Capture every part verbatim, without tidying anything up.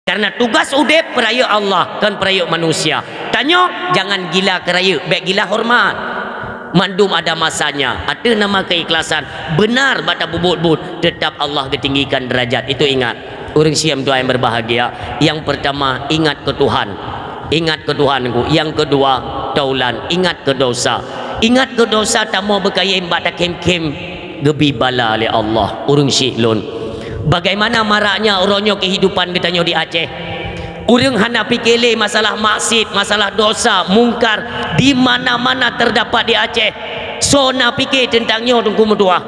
Karena tugas udeb peurayeuk Allah, kon peurayeuk manusia. Tanyoe jangan gila keurayeuk, bék gila hormat. Mandum ada masanya. Ateueh nama keikhlasan, benar bak tapubuet buet, tetap Allah geutinggikan derajat. Itu ingat. Ureuëng syiek tuan yang berbahagia, yang pertama, ingat keu Tuhan. Ingat keu Tuhan, Teungku. Yang kedua, taulan, ingat keu dosa. Ingat keu dosa, tamoe beukayém bak takhém-khém, geubi bala lé Allah. Ureuëng syiek lôn, bagaimana maraknya uroe nyoe kehidupan geutanyoe di Aceh. Ureuëng hana pike lé masalah maksiet, masalah dosa, mungkar, di mana-mana terdapat di Aceh. Soe na pike teuntang nyoe, Teungku meutuah?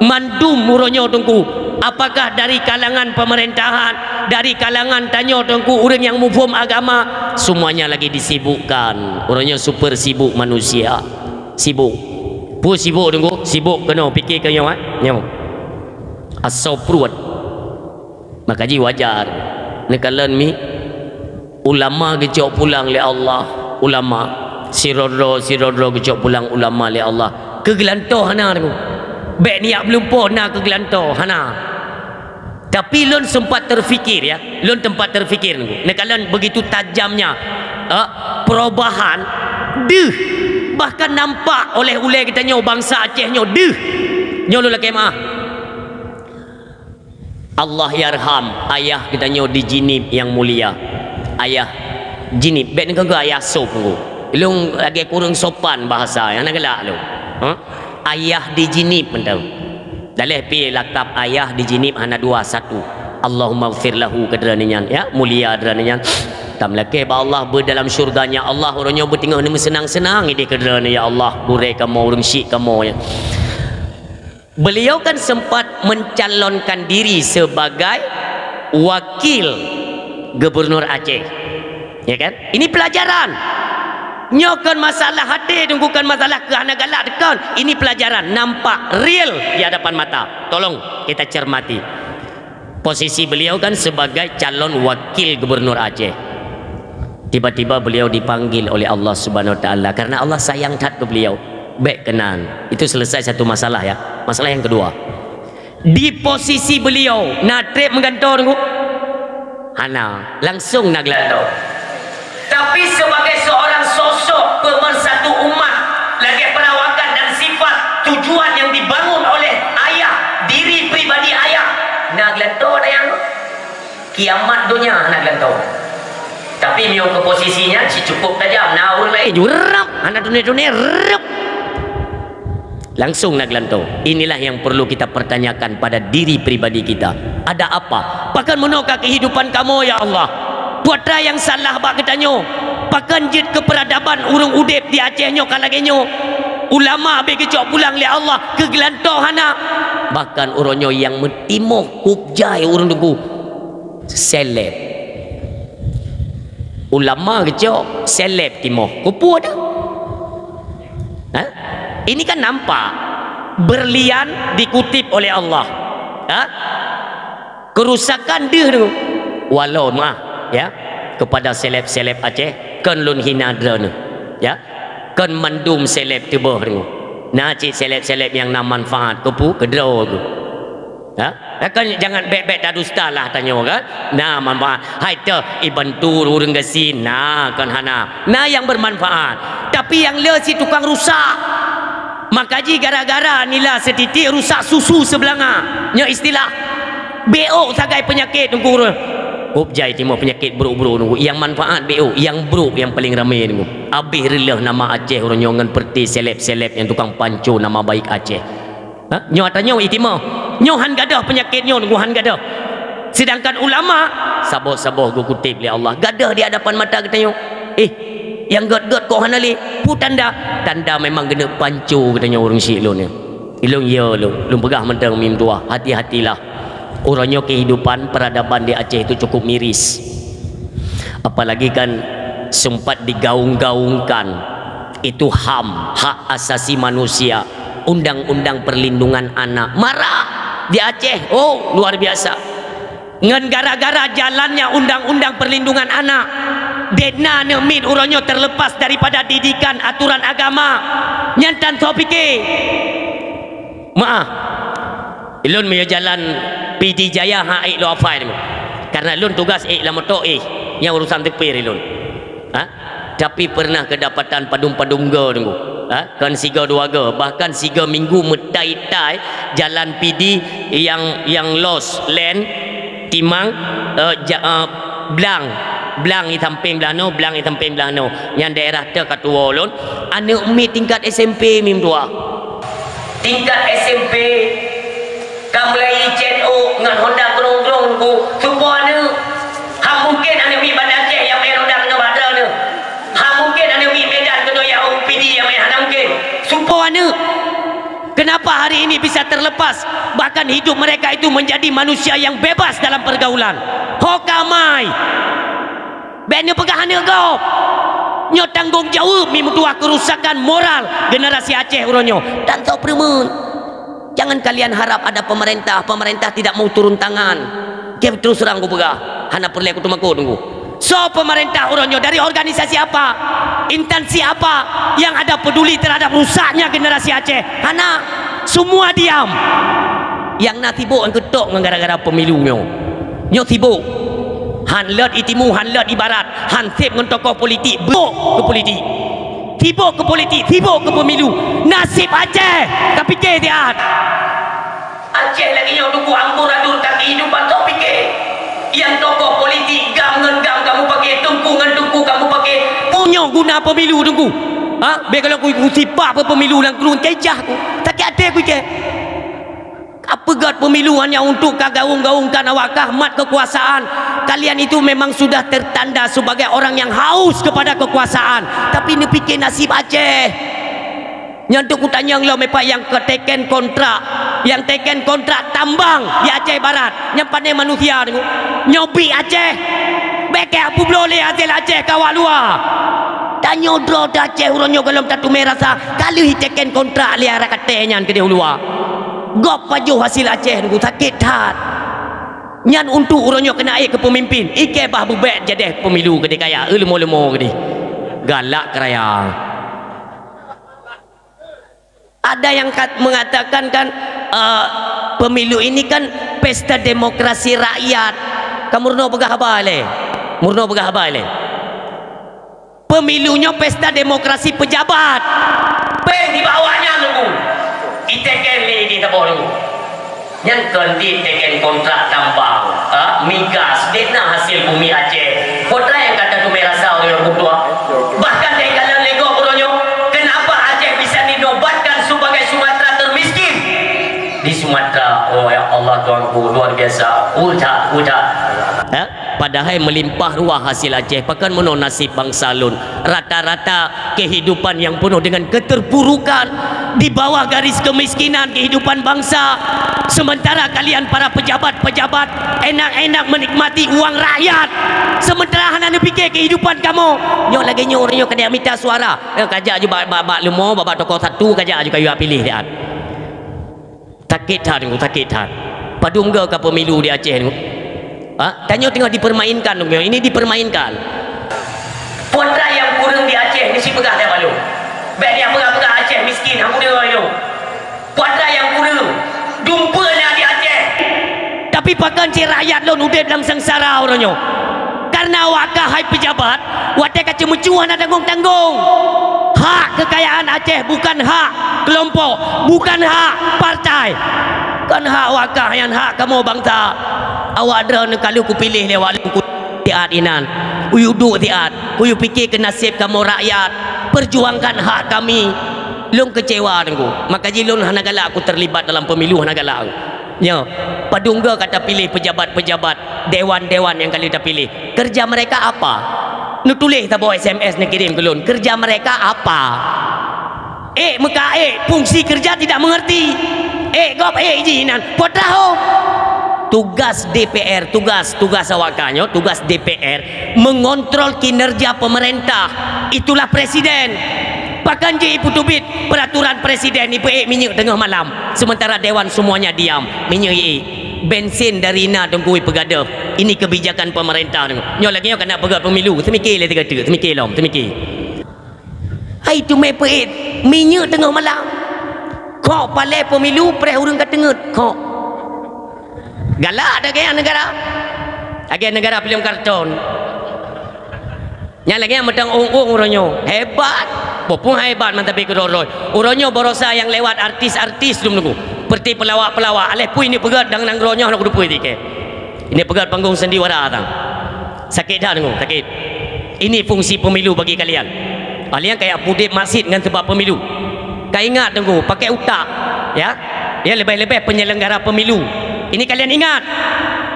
Mandum uroe nyoe, Teungku, apakah dari kalangan pemerintahan, dari kalangan tanyoe, Teungku, ureuëng nyang muphom agama, semuanya lagi disibukkan. Uroe nyoe super sibuk manusia. Sibuk. Peue sibuk, Teungku? Sibuk keunoe, pike keu nyoe, eh? Nyoe. Asoe pruet. Maka jih wajar. Neukalon mi, ulama geucok pulang lé Allah, ulama. Sidroe-droe, sidroe-droe geucok pulang ulama lé Allah. Keu geulantoe hana, Teungku. Bék niyak meulumpoe na keu geulantoe, hana. Tapi lôn sempat terfikir, ya. Lôn sempat terfikir, Teungku. Neukalon begitu tajamnya, eh, perubahan, deuh. Bahkan nampak oleh ulée geutanyoe bansa Aceh nyoe deuh. Nyoe lôn lakée meu'ah. Allahyarham ayah geutanyoe di Jeunieb nyang mulia. Ayah Jeunieb, bék neukeue ayah sop, Teungku. Lôn lagée kureueng sopan bahasa, hana galak lôn. Ha? Ayah di Jeunieb mantong. Daleh pi lakab ayah di Jeunieb hana dua, satu. Allahummaghfir lahu keu droeneuh nyan, ya, mulia droeneuh nyan. Tameulakée bak Allah, beu dalam syurga-Nya Allah, uroe nyoe beuteungoh neumeuseunang-seunang ideh keu droeneuh, ya Allah, gurée kamoe, ureuëng syiek kamoe, ya. Beliau kan sempat mencalonkan diri sebagai wakil gubernur Aceh. Ya kan? Ini pelajaran. Nyoe kon masalah até, Teungku, kon masalah keu hana galak, kon. Ini pelajaran nampak real di hadapan mata. Tolong kita cermati. Posisi beliau kan sebagai calon wakil gubernur Aceh. Tiba-tiba beliau dipanggil oleh Allah Subhanahu Wa Taala karena Allah sayang that ke beliau. Bék keunan. Itu selesai satu masalah, ya. Masalah yang kedua. Di posisi beliau, na treb meugantoe, Teungku? Hana, langsung na geulantoe. Tapi sebagai seorang sosok pemersatu umat, lagée peurawakan dan sifat tujuan yang dibangun oleh ayah, diri pribadi ayah, na geulantoe tayang. Kiamat donya na geulantoe. Tapi meunyoe keu posisi nyan, si cukup tajam, na ureuëng laén jurab, hana tuné-tuné, rep. Langsung na geulantoe. Inilah yang perlu kita pertanyakan pada diri pribadi kita. Ada apa? Pakon meunoe ka kehidupan kamoe, ya Allah? Peue atra nyang salah bak geutanyoe? Pakon jeuet keu peuradaban ureuëng udeb di Aceh nyoe ka lagée nyoe? Ulama bék geucok pulang lé Allah keu geulantoe hana. Bahkan uroe nyoe nyang meutimoh kub jai ureuëng Teungku, seleb. Ulama geucok, seleb timoh. Keupeue teuh? Ha? Ini kan nampak. Berlian dikutip oleh Allah. Ha? Kerusakan deuh tu. Walau mah, ya, kepada seleb-seleb Aceh, kon lôn hina droeneuh. Ya. Kon mandum seleb tuboh tu. Na cit seleb-seleb nyang na manfaat, keupeue, keu droe tu. Ha? Kan jangan bék-bék tadusta lah tanyoe kan. Na manfaat. Hai teuh, ibantu ureuëng gasien, na kon hana. Na nyang bermanfaat. Tapi nyang le si tukang rusak. Maka jih gara-gara nila setitik rusak susu seubelanga. Nyoe istilah. Béok sagai peunyakét Teungku. Kub jai timoh peunyakét brok-brok Teungku. Nyang manfaat béok, nyang brok nyang paleng ramé Teungku. Abéh reuloh nama Aceh uroe nyoe ngon peureuté seleb-seleb nyang tukang panco nama baik Aceh. Ha? Nyoe atra nyoe itimoh. Nyoe han gadôh peunyakét nyoe, Teungku, han gadôh. Sedangkan ulama, saboh-saboh geukutip lé Allah, gadôh di hadapan mata geutanyoe. Eh, nyang gét-gét kok hana lé? Peue tanda? Tanda memang geuneuk panco geutanyoe ureuëng syiek lôn nyoe. Ilôn yo lôn, lôn peugah mantong mim dua, hati-hatilah. Uroe nyoe kehidupan peradaban di Aceh itu cukup miris. Apalagi kan sempat digaung-gaungkan itu ham, hak asasi manusia, undang-undang perlindungan anak. Marak di Aceh, oh, luar biasa. Ngon gara-gara jalannya undang-undang perlindungan anak, dena neumiet uroe nyoe terlepas daripada didikan aturan agama. Nyan tan soe pike. Maah. Ilôn meunyoe jalan Pidie Jaya ha ék lôn afai nyoe. Karena lôn tugas ék lam moto éh, nyang urusan teupé lôn. Ha? Tapi pernah kedapatan padum-padum go Teungku. Ha? Kon sigo dua go, bahkan sigo minggu meutai-tai jalan Pidie yang, yang los, len, timang, eh, ja-, eh, blang. Blang di samping blah noe, blang di samping blah noe. Nyang daerah teuh ka tuwo lôn, aneuk miet tingkat S M P mim dua. Tingkat S M P, ka mulai licén ôk ngon honda grong-grong Teungku. Soe po aneuk? Hana mungkin aneuk miet Banda Aceh nyang meu'en honda keunoe bak droeneuh. Hana mungkin aneuk miet Medan keunoe nyang ôk Pidie nyang meu'en, hana mungkin. Soe po aneuk? Kenapa hari ini bisa terlepas? Bahkan hidup mereka itu menjadi manusia yang bebas dalam pergaulan. Ho ka mai. Bék neupeugah aneuk gob. Nyoe tanggong jaweueb meutuah kerusakan moral generasi Aceh uroe nyoe. Dan soe peureumeun. Jangan kalian harap ada pemerintah, pemerintah tidak mau turun tangan. Oke, terus terang kupeugah, hana peureulée kuteumakot Teungku. Soe pemerintah uroe nyoe, dari organisasi apa, instansi apa yang ada peduli terhadap rusaknya generasi Aceh? Hana. Semua diam. Nyang na sibok nyang keutok ngon gara-gara pemilu nyoe. Nyoe sibok. Han lôt i timu, han lôt i barat, han seb ngon tokoh politik, bok keu politik. Sibok keu politik, sibok keu pemilu. Naseb Aceh, ka pike siat. Aceh lagée nyoe Teungku, ambur adul kaki hidupan, soe pike. Nyang tokoh politik, GAM ngon GAM kamu pake, Teungku ngon Teungku kamu pake. Pu- nyoe guna pemilu Teungku. Ha? Bék kalau ku, ku sipak pemilu lam krueng, cecah ku. Sakét até ku ceh. Ka peugét pemilu hanya untuk ka gaung-gaungkan awak kah mat kekuasaan. Kalian itu memang sudah tertanda sebagai orang yang haus kepada kekuasaan. Tapi neupike nasib Aceh. Nyan tu kutanyong lom, meupah nyang ke teken kontrak, nyang teken kontrak tambang di Aceh Barat, nyang pane manusia tu. Nyoe bit Aceh. Bék keu peubloe lé hasil Aceh keu awak luwa. Tanyoe droe di Aceh uroe nyoe gohlom tateumé rasa, ka lheueh teken kontrak lé arak até nyan keudeh u luwa. Gob pajoh hasil Aceh nunggu sakét that. Nyan untuk uroe nyoe keuneuk ék keu peumimpin, ikée bah beubek jadeh pemilu keudeh kaya, eh, leumo-leumo keudeh. Galak keuraya. Ada yang kat-, mengatakan kan, eh, pemilu ini kan pesta demokrasi rakyat. Ka meurunoe peugah haba lé. Meurunoe peugah haba lé. Pemilu nyoe pesta demokrasi pejabat. Péng di bawah nyan nunggu. Iteken lé di saboh nunggu. Nyan kon dit teken kontrak tambang, ha, migas, dit na hasil bumi Aceh. Kota nyang ka tateumé rasa ureuëng nyang butuh. Bahkan dari kalangan legok uroe nyoe, kenapa Aceh bisa dinobatkan sebagai Sumatera termiskin? Di Sumatera, oh ya Allah Tuanku, luar biasa. Ucap, ucap. Ha? Padahai meulimpah ruah hasil Aceh, pakon meunoe nasib bansa lôn. Rata-rata kehidupan yang penuh dengan keterpurukan, di bawah garis kemiskinan kehidupan bangsa. Sementara kalian para pejabat-pejabat enak-enak menikmati uang rakyat. Sementara hana neupike kehidupan kamoe. Nyoe lagée nyoe ureuëng nyoe keuneuk mita suara. Eh, kajak ju bak, bak, bak leumo, bak, bak toko satu, kajak ju kayue piléh siat. Sakét that, Teungku, sakét that. Padum goe ka pemilu di Aceh, Teungku? Ha? Tanyoe teungoh dipermainkan, Teungku. Ini dipermainkan. Putra nyang kureueng di Aceh, meusti peugah lé balu. Bék nyang peugah-peugah Aceh miskin, hana kureueng lom. Putra nyang kureueng, dumpeue na di Aceh. Tapi pakon cit rakyat lôn udeb lam sengsara uroe nyoe? Karena awak kah hai pejabat, watée ka ceumeucue hana tanggong-tanggong. Hak kekayaan Aceh bukan hak kelompok, bukan hak partai. Kon hak awak kah, nyan hak kamoe bansa. Awak droeneuh ka lheueh kupiléh lé awak lôn ku siat inan. Kuyue duek siat, kuyue pike keu naseb kamoe rakyat. Perjuangkan hak kami. Lôn kecewa Teungku. Maka jih lôn hana galak kuterlibat dalam pemilu, hana galak. Nyoe, padum goe ka tapiléh pejabat-pejabat, dewan-dewan nyang ka lheueh tapiléh. Kerja mereka apa? Neutuléh saboh S M S neukirém keu lôn. Kerja mereka apa? Ék meuka ék, fungsi kerja tidak mengerti. Ék gob ék jih inan. Potraho. Tugas D P R, tugas, tugas awak kah nyoe, tugas D P R mengontrol kinerja pemerintah. Itulah presiden. Pakon jih ipeuteubiet peraturan presiden ipeuék minyeuk teungoh malam, sementara dewan semuanya diam, minyeuk iék. Bensin dari na Teungku ipeugadôh. Ini kebijakan pemerintah Teungku. Nyoe lagée nyoe keuneuk peugah pemilu, seumike lé sigoe teuk, seumike lom, seumike. Hai teumé peuék minyeuk teungoh malam. Kok palée pemilu preh ureuëng ka teungeut, kok. Galak dah gaya negara. Lagèe negara filem karton. Nyang lagèe nyan mantong ong-ong uroe nyoe. Hebat. Boh pun hebat mantong pih keudroe-droe. Uroe nyoe baroesa nyang lewat artis-artis lom nunggu. Seperti pelawak-pelawak. Aléh pui ni peugöt dan nanggroe nyoe hana kuteupeu tikée. Ini peugöt panggung sandiwara tang. Sakét that nunggu, sakét. Ini fungsi pemilu bagi kalian. Kalian kayak pudip masit ngon sebab pemilu. Ka ingat tunggu, pakai utak, ya. Ya, lebih-lebih penyelenggara pemilu. Ini kalian ingat.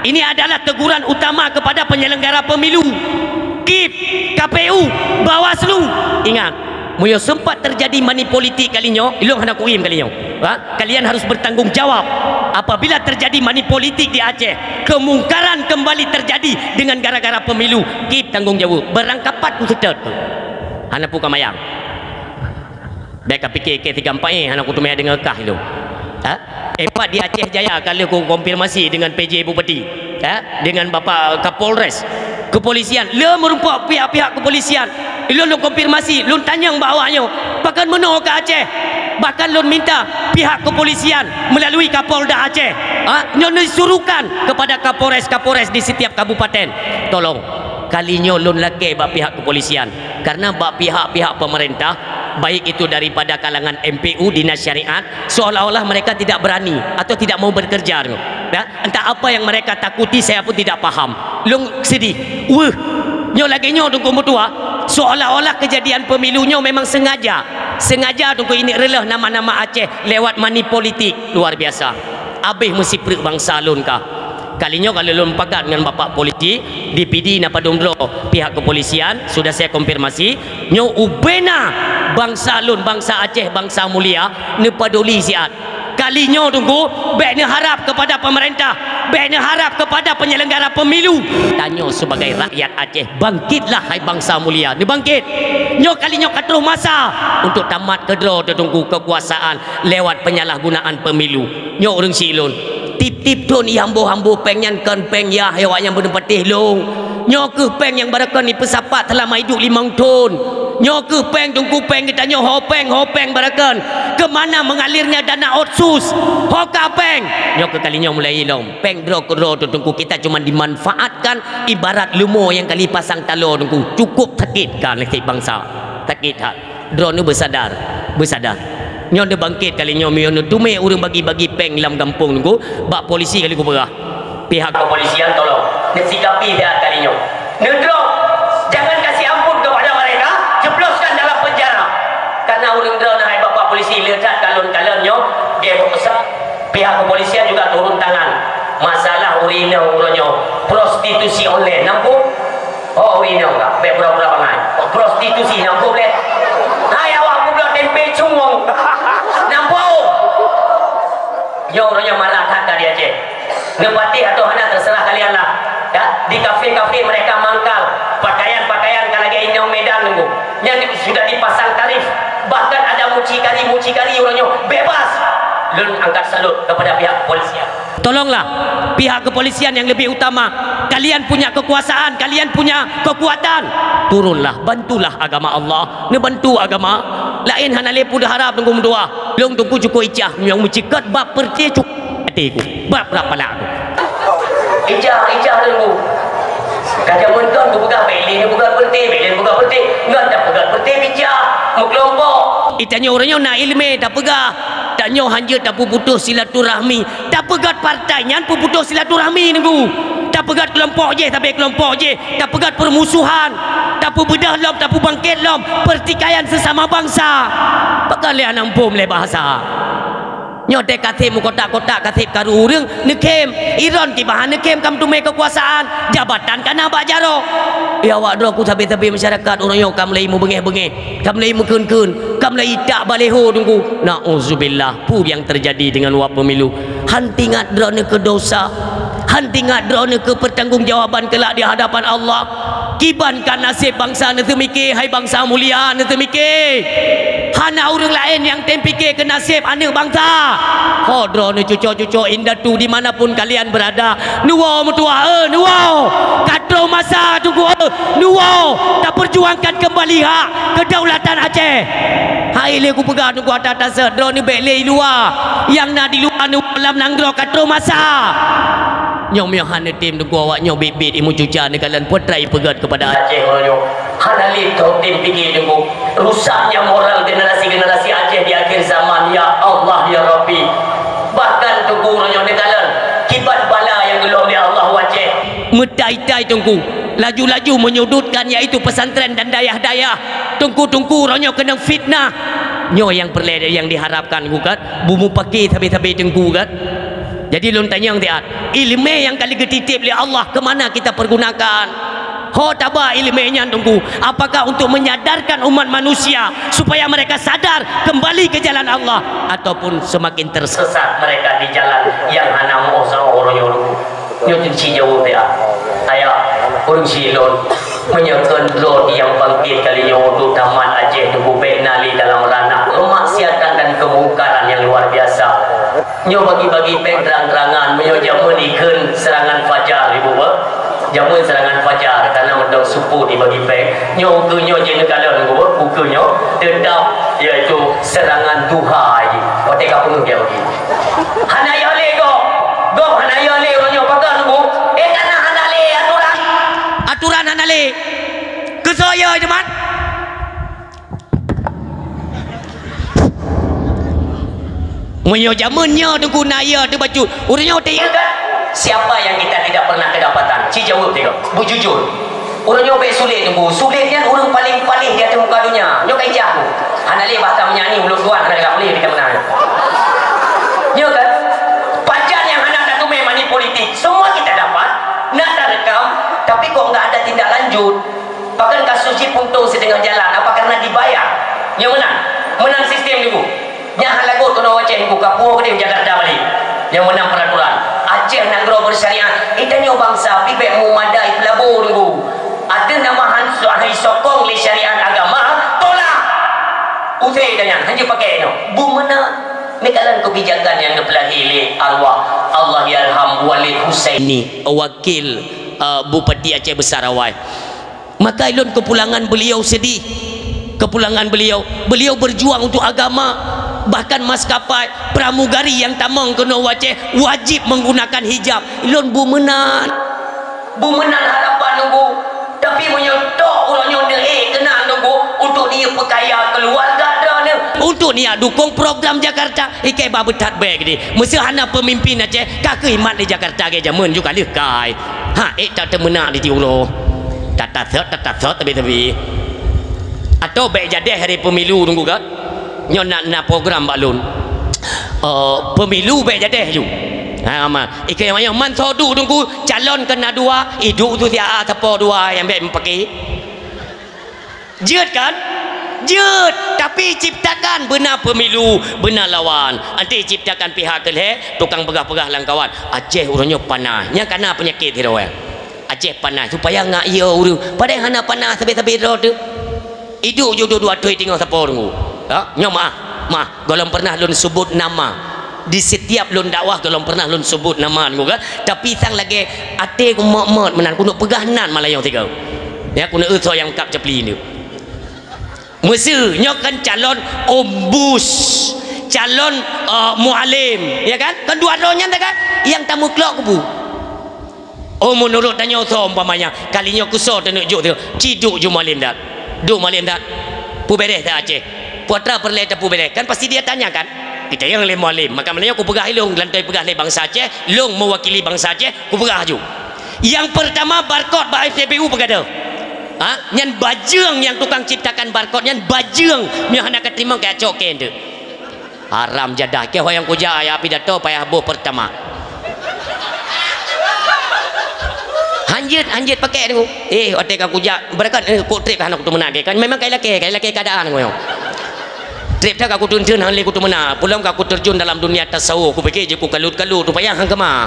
Ini adalah teguran utama kepada penyelenggara pemilu. KIP, KPU, Bawaslu. Ingat, meunyoe sempat terjadi money politik kali nyoe, ilong hana kuim kali nyoe. Ha? Kalian harus bertanggung jawab. Apabila terjadi money politik di Aceh, kemungkaran kembali terjadi dengan gara-gara pemilu. KIP tanggung jawab. Barangkapat kuseutôt. Hana peue kamayang. Bèk kapike kèe tiga empat, eh, hana kuteumé deungoe kah ilong. Ha? Empat di Aceh Jaya ka lheueh kukonfirmasi dengan P J Bupati, ha? Dengan Bapak Kapolres, kepolisian, le meurumpok pihak-pihak kepolisian. Ilôn lôn konfirmasi, lôn tanyong bak awak nyoe, pakon meunoe ka Aceh? Bahkan lôn minta pihak kepolisian melalui Kapolda Aceh, ha? Nyoe disuruhkan kepada Kapolres-Kapolres di setiap kabupaten. Tolong, kali nyoe lôn lakèe bak pihak kepolisian. Karena bak pihak-pihak pemerintah, baik itu daripada kalangan M P U, Dinas Syariat, seolah-olah mereka tidak berani atau tidak mau bekerja. Ya, entah apa yang mereka takuti, saya pun tidak paham. Lôn sedih. Weuh, nyoe lagèe nyoe Teungku meutuah, seolah-olah kejadian pemilu nyoe memang sengaja. Sengaja Teungku ini reuloh nama-nama Aceh lewat money politik. Luar biasa. Abéh meusipreuk bansa lôn kah. Kali nyoe ka lheueh lôn pakat ngon Bapak Polisi, D P D na padum droe pihak kepolisian, sudah saya konfirmasi, nyoe ubena bansa lôn, bansa Aceh, bansa mulia, neupaduli siat. Kali nyoe Teungku, bèk neuharap kepada pemerintah, bèk neuharap kepada penyelenggara pemilu. Tanyoe sebagai rakyat Aceh, bangkitlah hai bansa mulia, neubangkit. Nyoe kali nyoe ka troh masa untuk tamat keudroe Teungku kekuasaan lewat penyalahgunaan pemilu. Nyoe ureueng si lôn. Tiep-tiep thon ihambo-hambo péng nyan kon péng yah, awak nyan beuneupatéh lôn. Nyoe kheueh péng nyang barokon ipeusapat seulama idup limong thon. Nyoe kheueh péng Teungku, péng geutanyoe ho péng, ho péng barokon. Kemana mengalirnya dana otsus? Ho ka péng. Nyoe kheueh kali nyoe mulai ilom. Péng droe keudroe Teungku, kita cuma dimanfaatkan ibarat leumo nyang ka lipasang taloe Teungku. Cukup sakét ka nasib bansa. Sakét that. Droeneuh beusadar, beusadar. Nyoe neubangkét kali nyoe, meunyoe neuteumé ureueng bagi-bagi péng lam gampông Teungku, bak polisi kali kupeugah. Pihak kepolisian tolong neusikapi siat kali nyoe. Neudrop, jangan kasih ampun kepada mereka, jebloskan dalam penjara. Karena ureueng droeneuh hai bapak polisi, le that kalon-kalon nyoe, dia berusaha. Pihak kepolisian juga turun tangan. Masalah ureueng inong uroe nyoe, prostitusi online, nampu? Oh, ureueng inong ka, bèk pura-pura bangai. Prostitusi, nampu lé. Hai awak peubloe tempe cungong. Nampu? Nyoe uroe nyoe marak that ka di Aceh. Neupatéh atau hana, terserah kalian lah. Ya, di kafe-kafe mereka mangkal. Pakaian-pakaian ka lagèe inong Medan Teungku. Nyan sudah dipasang tarif. Bahkan ada mucikari-mucikari uroe nyoe bebas. Lôn angkat salut kepada pihak kepolisian. Tolonglah pihak kepolisian yang lebih utama. Kalian punya kekuasaan, kalian punya kekuatan. Turunlah, bantulah agama Allah. Neubantu agama. Laén hana lé peue harab Teungku meutuah. Lôn Teungku cukup icah nyang meucikot bab peureuté cukup. Até ku, bab rap palak ku. Ijah, ijah Teungku. Ka jameun kon kupeugah bèk lé neupeugah peureuté, bèk lé neupeugah peureuté. Ngon tapeugah peureuté bijak, meukelompok. Di tanyoe uroe nyoe na ileumèe tapeugah. Tanyoe hanjeuet tapeuputoh silaturahmi. Tapeugöt partai nyan peuputoh silaturahmi Teungku. Tapeugöt keulompok jéh, sabé keulompok jéh. Tapeugöt peurmusuhan. Tapeubeudôh lom, tapeubangkét lom. Peurtikaian seusama bansa. Pakon lé aneuëk muphom lé bahasa. Nyoe teuh ka sép meukotak-kotak, ka sép karu ureuëng, neukhém. Iron kiban neukhém ka meuteumé keukuasaan, jabatan ka na bak jaroe. Ya awak droe ku sabé-sabé masyarakat, ureuëng nyoe ka mulai meubengeh-bengeh, ka mulai meukheun-kheun, ka mulai itak baleho Teungku. Nauzubillah, peue nyang teujadi deungon wak pemilu. Han teuingat droeneuh keu dosa, han teuingat droeneuh keu peurtanggongjawaban keulak di hadapan Allah. Kiban ka naseb bansa neuteumike, hai bansa mulia, neuteumike. Hana ureuëng laén nyang tem pike keu naseb aneuëk bansa. Ho droeneuh cuco-cuco indatu di mana pun kalian berada, neuwoe meutuah, eh, neuwoe! Ka troh masa Teungku, eh, neuwoe! Tapeujuangkan keumbali hak keudaulatan Aceh. Hai lé kupeugah Teungku ata taseuet, droeneuh bék lé i luwa. Nyang na di luwa neuwoe lam nanggroe ka troh masa. Nyoe meuhan neutem Teungku, awak nyoe biet-biet imeum cuca neukalon peue treuk ipeugét keupada Aceh uroe nyoe. Hana lé tho tem pike Teungku. Rusaknya moral generasi-generasi Aceh di akhir zaman, ya Allah, ya Rabbi. Bahkan Teungku uroe nyoe neukalon kiban bala nyang geulom lé Allah u Aceh. Meutai-tai Teungku, laju-laju menyudutkan yaitu pesantren dan dayah-dayah. Teungku-teungku uroe nyoe keunong fitnah. Nyoe nyang peureulée nyang diharapkan Teungku kan, beumupake sabe-sabe Teungku kan. Jadi lôn tanyong siat, ileumé nyang ka lheueh geutitip lé Allah keu mana kita pergunakan? Ho taba ileumé nyan Teungku, apakah untuk menyadarkan umat manusia supaya mereka sadar kembali ke jalan Allah, ataupun semakin tersesat mereka di jalan yang hana meuoh-oh uroe nyoe Teungku? Nyoe cit jaweueb ya. Ayah, ureuëng silôn, meunyoe kheun droe nyang bangkét kali nyoe untuk tamat Aceh Teungku, bék na lé dalam ranah kemaksiatan dan kemungkaran yang luar biasa. Nyoe bagi-bagi péng terang-terangan, meunyoe jameun ikheun serangan fajar, ibu beuh. Jameun serangan fajar, karena mantong supôt dibagi péng. Nyoe ukeue nyoe jeuet neukalon, ibu beuh, ukeue nyoe tetap, yaitu serangan duha jih. Watée ka peungeuh dia bagi. Hana yah lé gob. Gob hana yah lé uroe nyoe, pakon, ibu? Eh, karena hana lé aturan. Aturan hana lé. Keusoe yah, teuma. Meunyoe jameun nyoe Teungku na yah teuh bacut, ureuëng nyoe teuh. Siapa yang kita tidak pernah kedapatan? Ci jaweueb tiga. Bujujur. Ureuëng nyoe bék sulet Teungku. Sulet nyan ureuëng paléng paléh di ateueh muka donya. Nyoe ka ijak Teungku. Hana lé bahasa meunyanyi ulôn tuan hana lagak boleh di mana. Nyoe kan? Pajan nyang hana tateumé money politik. Semua kita dapat, na tarekam, tapi kok enggak ada tindak lanjut. Bahkan kasus jih puntong setengah jalan, apa karena dibayar? Nyang menang, menang sistem niku. Nyang hana lagot keunoe Aceh niku, ka puwoe keudeh Jakarta balik. Nyang menang peraturan. Aceh nanggroe bersyariat, eh, tanyoe bansa pih bék meumadai peulabô niku. Ateueh nama han, han jisokong lé syariat agama, tolak. Usé tanyan, han jeuet pakai nyoe. Beumeuna, neukalon kebijakan nyang neupeulahé lé arwah Allahyarham Walid Husaini, wakil, eh, Bupati Aceh Besar awai. Maka ilôn kepulangan beliau sedih. Kepulangan beliau, beliau berjuang untuk agama. Bahkan maskapai pramugari nyang tamong keunoe u Aceh wajib menggunakan hijab. Ilôn bumeunan. Bumeunan harapan Teungku. Tapi meunyoe tok uroe nyoe neuék keunan Teungku untuk niyeuk peukaya keuluwarga droeneuh. Untuk niyeuk dukong program Jakarta, ikei bah beuthat bék di. Meuseu hana peumimpin Aceh, ka keuimat di Jakarta lagée jameun ju ka lheueh kai. Ha, ék that teumeunak di tiuroe. Tatasot, tatasot, tapi-tapi. Atau bék jadeh hari pemilu Teungku kan? Nyoe na, na program bak lôn. Eh, pemilu bék jadeh ju. Ha, ma. Ikei manyong man soe duek Teungku, calon keu na dua, iduek tu siat sapo dua nyang bék meupaké. Jeuet kan? Jeuet, tapi ciptakan beuna pemilu, beuna lawan. Nanti ciptakan pihak keu lhée, tukang peugah-peugah lam kawan. Aceh uroe nyoe panas. Nyang kana peunyakét sidroe. Aceh panas, supaya ngak yo ureuëng. Padahai hana panas sabe-sabe droe teuh. Iduek ju dua-dua thoi teungoh sapo Teungku. Ha? Nyoe maah, maah. Gohlom pernah lôn sebut nama. Di setiap lôn dakwah gohlom pernah lôn sebut nama Teungku kan. Tapi sang lagée até ku mot-mot meunan, kuneuk peugah nan malayong tiga. Ya, kuneuk eu soe nyang kab capli nyoe. Meuseu nyoe kan calon ombus, calon, eh, mualim, ya kan? Kan dua droe nyan dah kan? Nyang tameuklok kubu. Oh, meunurot tanyoe soe umpamanya, kali nyoe keu soe taneuk jok teuh, ci duek ju mualim that. Duek mualim that. Peubéréh that Aceh. Peue atra peureulée tapeubeureh. Kan pasti dia tanya kan? Itanyong lé mualim. Maka meunyoe kupeugah ilong, lantoi peugah lé bansa Aceh, long meuwakili bansa Aceh, kupeugah aju. Nyang peurtama barcode bak S P B U peugah deuh. Ha? Nyan bajeueng nyang tukang ciptakan barcode nyan bajeueng. Meunyoe hana kateurimong kacok keu enteuk. Haram jadah. Keu ho nyang kujak ayah pidato payah boh peurtama. Hanjeuet, hanjeuet pakai tu. Eh, watée ka kujak, beurakan, eh, kok treb ka hana kuteumeunak ke. Kan memang kai lakée, kai lakée keadaan ku nyoe. Treb that ka kuteun-teun hana lé kuteumeunak. Pulang ka kuterjun dalam dunia tasawuf. Kupike jih kukalut-kalut, rupanya hang keumah.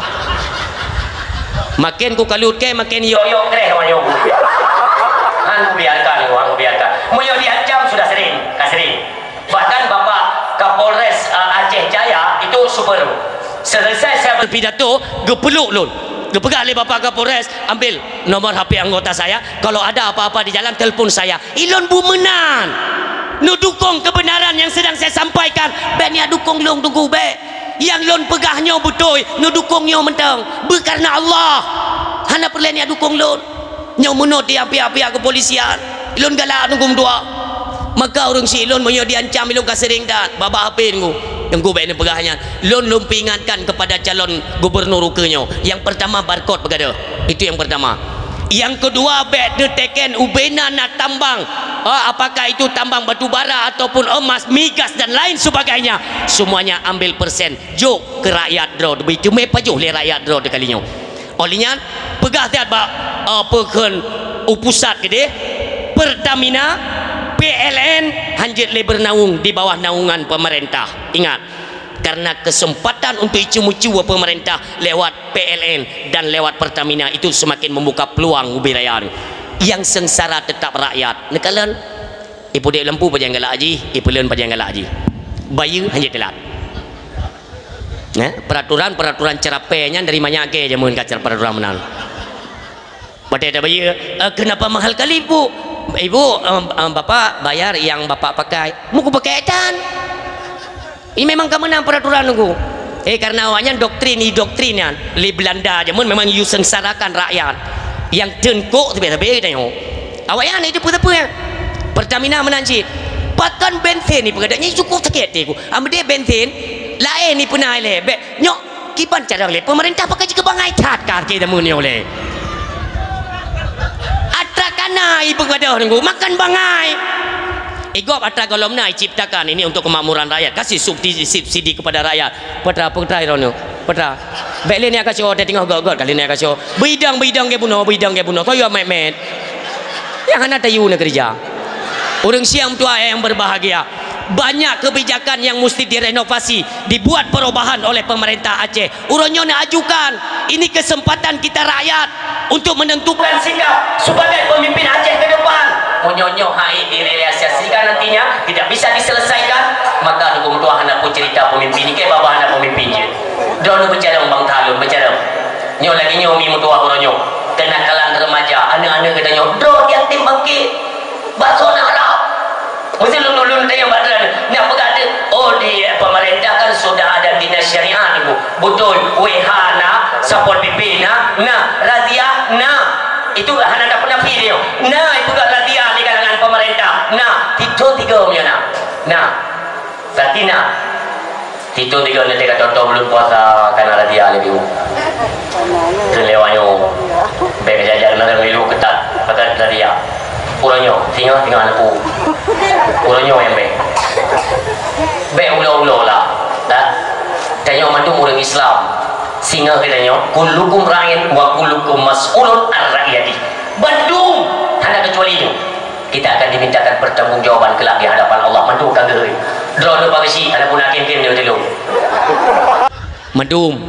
Makin kukalut ke, makin yok-yok kreh awak nyoe. Han kubiarkan, han kubiarkan. Meunyoe diancam sudah sering, ka sering. Bahkan Bapak Kapolres, eh, Aceh Jaya itu super. Selesai saya berpidato, geupeluk lôn. Geupeugah lé Bapak Kapolres, "Ambil nomor H P anggota saya, kalau ada apa-apa di jalan, telepon saya." Ilôn bumeunan. Neudukong kebenaran yang sedang saya sampaikan. Bék neudukong lôn Teungku, bék. Nyang lôn peugah nyoe beutôi, neudukong nyoe mantong. Beu kareuna Allah. Hana peureulée neudukong lôn. Nyoe meunoe tiang pihak-pihak keupolisian. Lôn galak Teungku meutuah. Maka ureuëng si lôn meunyoe diancam lôn ka sering that. Babah H P Teungku. Teungku bék neupeugah nyan. Lôn, lôn peuingatkan kepada calon gubernur ukeue nyoe. Yang pertama barcode peugadôh. Itu yang pertama. Yang kedua, bék neuteken ubena na tambang. Ah, apakah itu tambang batu bara ataupun emas, migas dan lain sebagainya. Semuanya ambil persen. Jok keu rakyat droe, beuteumé pajoh lé rakyat droe kali nyoe. Óh lheueh nyan, peugah that bak, eh, peue kheun u pusat keudeh, Pertamina, P L N, hanjeuet lé beunaung di bawah naungan pemerintah. Ingat, karena kesempatan untuk icu-mucu pemerintah lewat P L N dan lewat Pertamina itu semakin membuka peluang ubé raya. Yang sengsara tetap rakyat. Neukalon, ipudek lampu pajan galak jih, ipeuleun pajan galak jih. Bayeue hanjeuet teulat. Nah, peraturan-peraturan cerapé nyan dari manyak ke jameun ka cer-, peraturan meunan. Watée tabayeue, "Eh, kenapa mahal kali, Bu?" "Ibu, em, em, Bapak bayar yang Bapak pakai." Muku pakai tan. Ini memang ka meunan peraturan Teungku. Eh, karena awaknyan doktrin, i doktrin nyan. Lé Belanda jameun memang yue sengsarakan rakyat. Nyang teungkok teubiet-teubiet tanyoe. Awaknyan itu peue-peue. Pertamina meunan cit. Pakon bensin ni peugah nyan cukup sakét hati ku. Amdé bensin laén ni peuna lé. Bék nyoe kiban carông lé. Pemerintah pakai jeuet bangai that ka keu jameun nyoe lé. Atra kana ipeugah Teungku, makan bangai. Igob atra gohlom na iciptakan ini untuk kemakmuran rakyat. Kasih subsidi, subsidi kepada rakyat. Petra, petra irono. Petra. Bék lé neujak kaco, teutinggoh göt-göt kali neujak kaco. Beidong-beidong geubunoe, beidong geubunoe. Toyo mét-mét. Nyang hana tayue neukeureuja. Ureuëng siang meutuah yang berbahagia. Banyak kebijakan yang mesti direnovasi, dibuat perubahan oleh pemerintah Aceh. Uroe nyoe neuajukan, ini kesempatan kita rakyat untuk menentukan sikap sebagai pemimpin Aceh ke depan. Meunyoe nyoe hai direalisasikan nantinya, tidak bisa diselesaikan, maka Teungku meutuah hana peue cerita pemimpin, ikei babah hana pemimpin jeuet. Droeneuh beucarông bangsa lôn, beucarông. Nyoe lagée nyoe mi meutuah uroe nyoe, kenakalan remaja, aneuëk-aneuëk geutanyoe, droe yatim bangke. Bakso na rab. Mesti lôn-lôn tanyong bak droeneuh, nak peugah tu, oh, di pemerintah kan sudah ada dinas syariah tu. Betul, W H na, Satpol P P na, na, razia na. Itu hana tapeunafé nyoe. Na, ipeugah razia di kalangan pemerintah. Na, titho tiga meunyoe na. Na. Satina. Titho tiga nanti ka contoh buleuen puasa kana razia lé biu. Keu lewat nyoe. Bék jajan na milu keutat pakat razia. Uroe nyoe, singoh, singoh aneuk. Uroe nyoe nyang bék. Bék ulo-ulo lah. Dah. Tanyoe mandum ureuëng Islam. Singoh geutanyoe, kullukum ra'in wa kullukum mas'ulun an ra'iyati. Bandum, hana kecuali nyoe. Kita akan dimintakan pertanggungjawaban kelak di hadapan Allah. Mandum ka geuhôi. Droeneuh pageusik, hana puna kém-kém nyoe tulông. Mandum,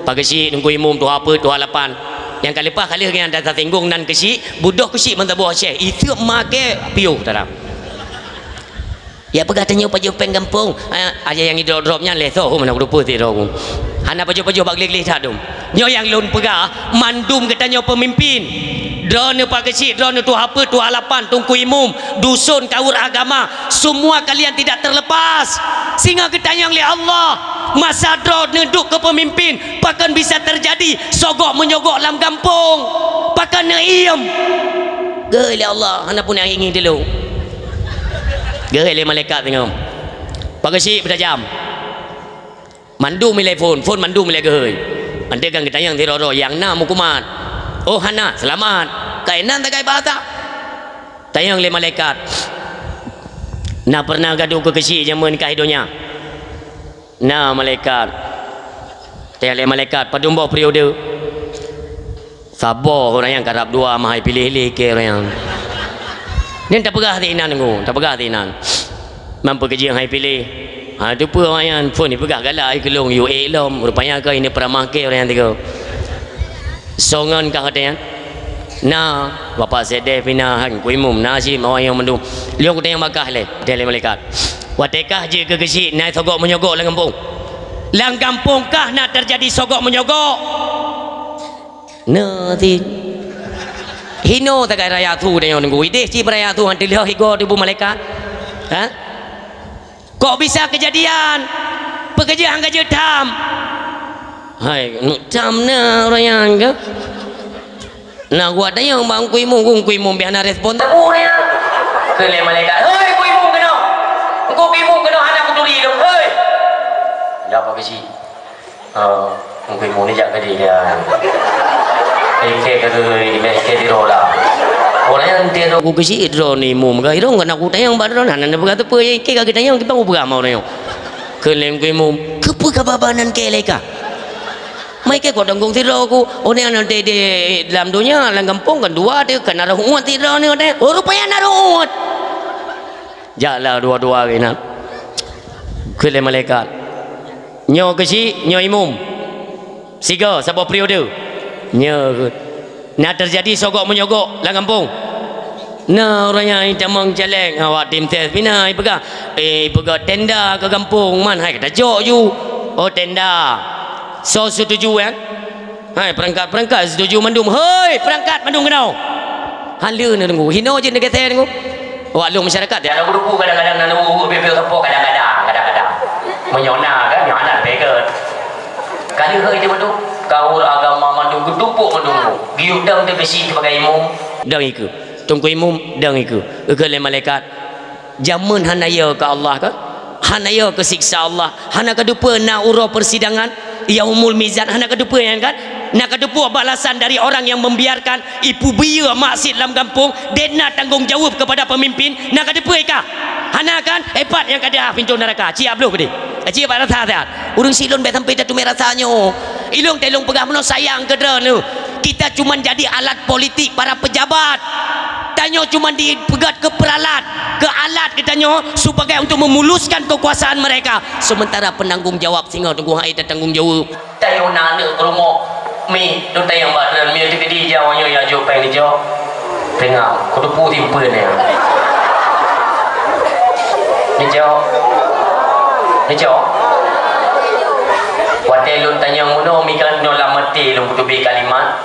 pageusik, Teungku Imum, tuha peuet, tuha lapan. Nyang ka leupah ka lheueh nyan dan tasinggong nan keusik, budoh keusik meusaboh Aceh. Iseuek maké piôh tara. Ya peugah tanyoe pajoh péng gampông. Ah, aja nyang idrop-drop nyan lé soe, oh, mana kurupeue ti droe. Hana pajoh-pajoh bak gleh-gleh that dum. Nyoe nyang lôn peugah, mandum geutanyoe peumimpin. Droeneuh pageusik, droeneuh tuha peuet, tuha lapan, teungku imum, dusun, kaur agama, semua kalian tidak terlepas. Singoh geutanyong lé Allah, masa droeneuh duek keu peumimpin, pakon bisa teujadi sogok menyogok lam gampông? Pakon neuiem? Geuh lé Allah, hana pun nyang ingi dilông. Geuh lé malaikat singoh. Pageusik beutajam. Mandum ilée phon, phon mandum ilée geuhôi. Anteuk kan geutanyong sidroe-droe, nyang na meukumat. Oh hana, seulamat. Kainan tagai bahasa. Tanyong lé malaikat. Na pernah gaduek keu keuchik jameun ka i donya? Na malaikat. Tanyong lé malaikat, padum boh periode? Saboh ureuëng nyang karab dua meuhai piléh lé keu ureuëng nyan. Nyan tapeugah sinan nunggu, tapeugah sinan. Mampu keujeueng hai piléh. Ha, teupeue awaknyan phon jipeugah galak hai keulông, yue ék lom, rupanya keu ini peuramah keu ureuëng nyan tiga. Songon kah watée nyan? Na, Bapak Sedeh pih na, han ku imum na sim awaknyan mandum. Lheueh kutanyong bak kah lé, teuh lé malaikat. Watée kah jeuet keu keuchik na sogok menyogok lam gampông? Lam gampông kah na teujadi sogok menyogok? Na, tin. Hino tagai raya su tanyoe nunggu. Ideh cit beuraya su han teulheueh igoe tuboh malaikat. Ha? Kok bisa keujadian? Peue keujeuet han ka jeuet tham? Hai, tham na ureueng nyan keuh? Na geuwat tanyong bak Teungku Imum, Teungku Imum pih hana respon teuma ureueng nyan. Kheun lé malaikat, "Hei, Teungku Imum keunoe! Teungku Imum keunoe hana kuturi lom, hei!" Jak bak keuchik. Oh, Teungku Imum ni jak keudeh dia. Ikei ka geuri, ikei sidroe lah. Ureueng nyan tiro ku keuchik droeneuh Imum ka, irong kana kutanyong bak droeneuh, hana neupeugah teupeue, ikei ka geutanyong, kiban kupeugah ma ureueng nyoe. Kheun lé Teungku Imum, "Keupeue ka babah nan keu lé ka? Mai keu kok tanggong sidroe ku, ureueng nyan di, di lam donya, lam gampông kan dua teuh, kan na rhot uet sidroe nyoe teuh." Oh, rupanya na rhot uet. Jaklah dua-dua keunan. Kheun lé malaikat, "Nyoe keuchik, nyoe Imum. Sigoe saboh periode." Nyoe keuh. Na teujadi sogok-menyogok lam gampông? Na ureueng nyan itamong caleg, awak tim ses pih na ipeugah, eh, ipeugah tenda keu gampông man hai ka tajok ju. Oh, tenda. Soe setuju nyan? Hai, peurangkat-peurangkat setuju mandum. Hei, peurangkat mandum keunoe! Han lé neudeungoe. Hinoe jeuet neugeusé deungoe. Awak lôn masyarakat, ya, lagu duku kadang-kadang na lôn ureueng beu-beu sapo kadang-kadang, kadang-kadang. Meunyoe na kan, nyoe hana leubeh gét. Ka lheueh hai teuma tu, kaul agama mandum geutumpôk mandum. Geuyue dang teuh keuchik sibagai imum. Dang ikeue. Teungku Imum dang ikeue. Geukheun lé malaikat, "Jameun hana yo keu Allah ka? Hana yo keu siksa Allah? Hana kateupeue na uroe persidangan, yaumul mizan, hana kateupeue nyan kan? Na kateupeue balasan dari orang yang membiarkan ipeubiyeu maksiat lam gampông, dan na tanggong jaweueb kepada pemimpin, na kateupeue ka? Hana kan? Hebat nyang ka di pintoe neuraka, ciek bloh keudeh. Ciek bak rasa siat. Ureueng syiek lôn bèk sampai tateumé rasa nyoe. Ilôn teuh lôn peugah meunoe sayang keu droeneuh. Kita cuman jadi alat politik para pejabat. Tanyoe cuman dipeugöt keu peuralat, keu alat geutanyoe sebagai untuk memuluskan kekuasaan mereka. Sementara penanggung jawab singoh teungku hai tatanggong jaweueb. Tanyoe na aneuk peurumoh, mi, lôn tanyong bak droeneuh, mi teukeudi jaweueb nyoe nyang jok péng neucok. Teungoh, kuteupeue simpeuen nyan. Neucok. Neucok. Watèe lôn tanyong meunoe, mi kan nyoe lam até lôn kuteubiet kalimat,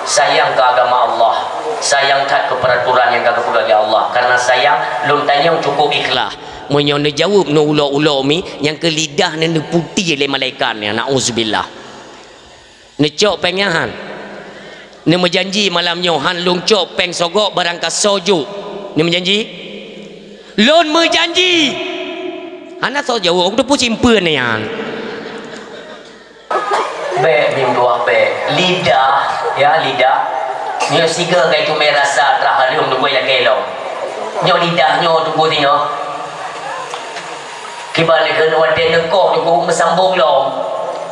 sayang keu agama Allah, sayang that keu peuraturan nyang ka geupeugöt lé Allah. Karena sayang, lôn tanyong cukup ikhlas. Meunyoe neujaweueb neuulo-ulo mi, nyang keu lidah neuh neuputéh lé malaikat nyan, na'uzubillah. Neucok péng nyan han? Neumeujanji malam nyoe han lôn cok péng sogok barang ka soe jok? Neumeujanji? Lôn meujanji! Hana soe jaweueb, kuteupeue simpeuen nyan. Bèk, mim tuah bèk. Lidah, ya, lidah. Nyoe sigoe ka iteumé rasa atra hareuem teungku lakèe lom. Nyoe lidah nyoe teungku singoh. Kiban lé kheun watèe neukoh teungku meusambông lom.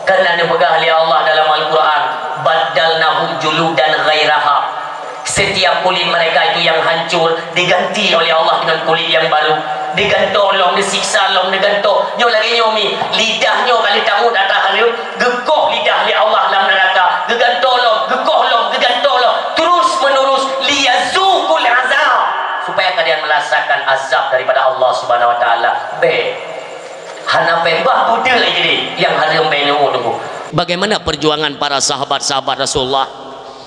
Kan na neupeugah lé Allah dalam Al-Quran, "Baddalnahum juludan ghairaha." Setiap kulit mereka itu yang hancur diganti oleh Allah dengan kulit yang baru. Digantoe lom, disiksa lom, digantoe. Nyoe lagèe nyoe mi, lidah nyoe ka lheueh tamut atra hareuem, geukoh lidah lé Allah lam neuraka. Geugantoe lom, geukoh lom, geugantoe lom. Terus menerus, liyazuqul azab. Supaya kalian merasakan azab daripada Allah Subhanahu wa Taala. Bèk. Hana péng bah budeuek jih nyang hareuem bèk neuôt teungku. Bagaimana perjuangan para sahabat-sahabat Rasulullah?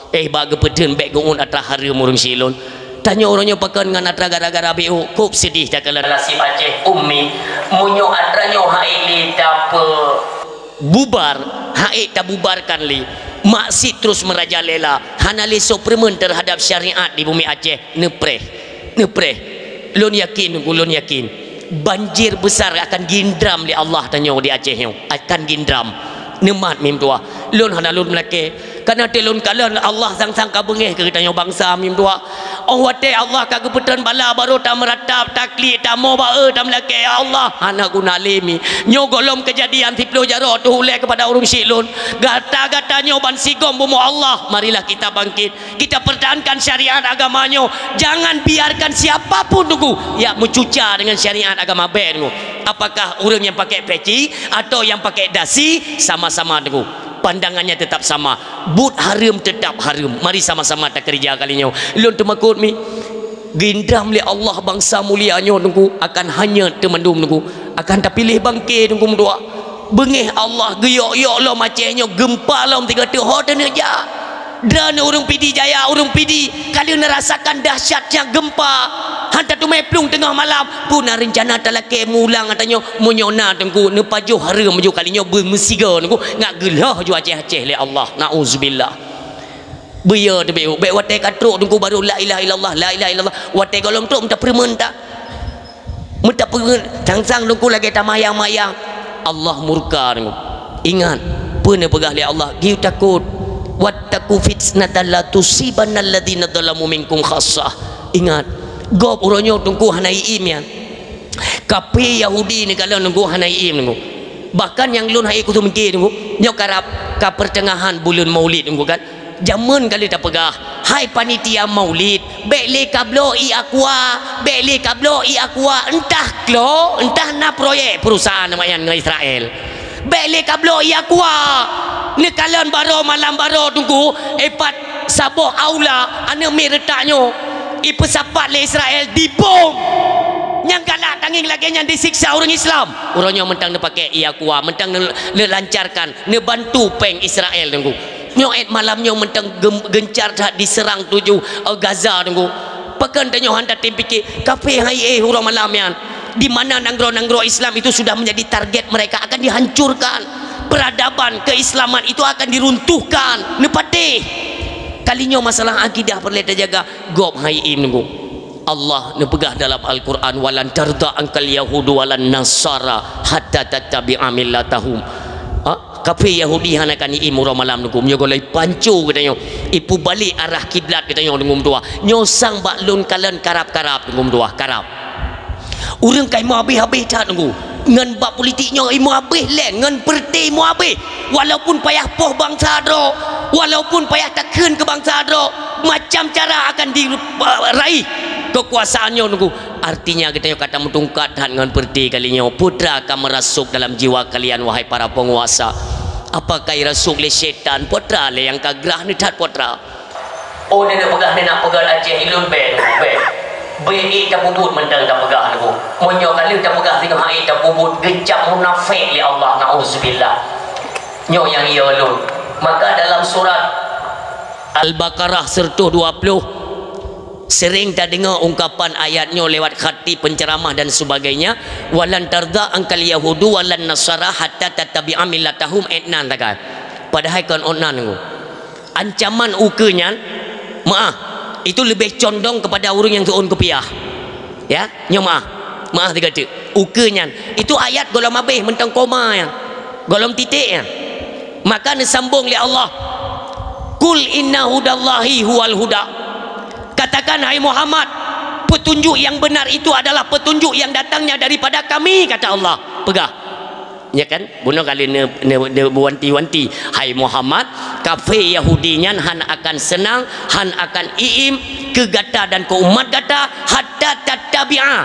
Eh, bak geupeutheun bèk geuôt atra hareuem ureueng syiek lôn. Tanyoe uroe nyoe pakon ngon atra gara-gara beuôt, kôb seudeh takalon nasib Aceh, Ummi. Meunyoe atra nyoe hai lé tapeu bubar, hai tabubarkan lé. Maksiat terus merajalela, hana lé soe peureumeun terhadap syariat di bumi Aceh. Neupreh, neupreh. Lôn yakin, lôn yakin, banjir besar akan geindram lé Allah tanyoe di Aceh nyoe. Akan geindram. Neumat mim tuah. Lôn hana lôn meulakèe. Kareuna teuh lôn kalon Allah sang-sang ka beungèh keu geutanyoe bansa mim tuah. Oh watèe Allah ka geupeutrön bala barô tameuratap, taklik, tamoe ba-e, tameulakèe, "Ya Allah, hana guna lé mi." Nyoe gohlom keujadian siplôh jaroe teuh ulèe keupada ureueng syiek lôn. Gata-gata nyoe bansigom bumoe Allah, marilah kita bangkit. Kita pertahankan syariat agama nyoe. Jangan biarkan siapa pun teungku nyang meucuca dengan syariat agama bèk teungku. Apakah ureueng nyang pakèk peci atau nyang pakèk dasi, sama-sama teungku. Pandangannya tetap sama. Buet hareuem tetap hareuem. Mari sama-sama takeureuja kali nyoe. Lôn teumakot mi. Geindram lé Allah bansa mulia nyoe teungku akan hanyut teumandum teungku. Akan tapiléh bangke teungku meutuah. Beungèh Allah geuyok-yok lom Aceh nyoe geumpa lom tiga teuh ho teuneuk jak. Droeneuh ureueng Pidie Jaya, ureueng Pidie, ka lheueh neurasakan dahsyatnya gempa. Han tateumé plueng teungoh malam, peue na reuncana talakée meuulang ata nyoe, meunyoe na Teungku, neupajoh hareuem ju kali nyoe beumeusigoe Teungku, ngat geulhoh ju Aceh-Aceh lé Allah. Nauzubillah. Beuyo teubiet, bék watée ka trok Teungku baru la ilaha illallah, la ilaha illallah. Watée gohlom trok meuta peureumeun ta. Meuta peureumeun, sang-sang Teungku lagée tamayang-mayang. Allah murka Teungku. Ingat, peue neupeugah lé Allah, "Giu takot. Wattaqu fitnatan la tusibanna alladzina zalamu minkum khassah." Ingat, gob uroe nyoe Teungku hana ié-ié nyan. Kafé Yahudi neukalon Teungku hana ié-ié Teungku. Bahkan nyang lôn hai kuseumeungké Teungku, nyoe karab ka peuteungahan buleuen Maulid Teungku kan. Jameun ka lheueh tapeugah, "Hai panitia Maulid, bék lé kabloe ié aqua, bék lé kabloe ié aqua, entah klo, entah na proyek perusahaan nyan ngon Israel. Bék lé kabloe ié aqua." Neukalon baroe malam baroe Teungku, ipat saboh aula aneuk miet reutak nyoe, ipeusapat lé Israel dibom. Nyang galak tangieng lagée nyan disiksa ureuëng Islam. Uroe nyoe meuntang neupaké ié aqua, meuntang neu-, neulancarkan, neubantu péng Israel Teungku. Nyoe ék malam nyoe meuntang gem-, gencar that diseurang tuju, eh, Gaza Teungku. Pakon tanyoe han tatem pike, kafé hai éh uroe malam nyan. Di mana nanggroe-nanggroe Islam itu sudah menjadi target mereka akan dihancurkan. Peradaban keislaman itu akan diruntuhkan. Neupatéh. Kali nyoe masalah akidah peureulée tajaga, gob hai ié-ié Teungku. Allah neupeugah dalam Al-Quran, "Walan tarda angkal yahudu walan nasara hatta tattabi'a millatahum." Ha? Kafé Yahudi hana akan ié-ié uroe malam Teungku. Meunyoe gohlom ipanco geutanyoe, ipeubalek arah kiblat geutanyoe Teungku meutuah. Nyoe sang bak lôn kalon karab-karab Teungku meutuah, karab. Ureuëng ka imoe habéh-habéh that Teungku. Ngon bab politik nyoe imoe habéh lé, ngon peureuté imoe habéh. Walaupun payah poh bansa droe, walaupun payah takheun keu bansa droe, macam cara akan di, eh, raih keukuasaan nyoe Teungku. Artinya geutanyoe ka tameutungkat that ngon peureuté kali nyoe. Peue teuma ka meurasuk dalam jiwa kalian, wahai para peunguasa? Apakah irasuk lé syaitan? Peue teuma lé nyang ka grah neuh that peue teuma? Oh, neuneuk peugah, neuneuk peugah Aceh ilôn bék, bék. Bék ék tapeubuet mantong tapeugah Teungku. Meunyoe ka lheueh tapeugah singoh hai ék tapeubuet geucap munafék lé Allah, nauzubillah. Nyoe nyang iya lôn. Maka dalam surat Al-Baqarah seratus dua puluh, sering tadeungoe ungkapan ayat nyoe lewat khatib, penceramah dan sebagainya, "Walan tarda angkal yahudu walan nasara hatta tattabi'a millatahum," ék nan takai. Padahai kon ôt nan Teungku. Ancaman ukeue nyan, meuáh, itu leubeh condong kepada ureuëng nyang seuôn kupiah. Ya, nyoe meuáh. Meuáh sigoe teuk. Ukeue nyan, itu ayat gohlom habéh mantong koma nyan. Gohlom titék nyan. Maka neusambong lé Allah, "Qul inna hudallahi huwal huda." Katakan, hai Muhammad, "Petunjuk yang benar itu adalah petunjuk yang datangnya daripada Kami," kata Allah. Peugah. Ya kan? Bunoe kali ne, ne, ne wanti-wanti, "Hai Muhammad, kafé Yahudi nyan han akan seunang, han akan ié-ié keu gata dan keu umat gata, hatta tattabi'a."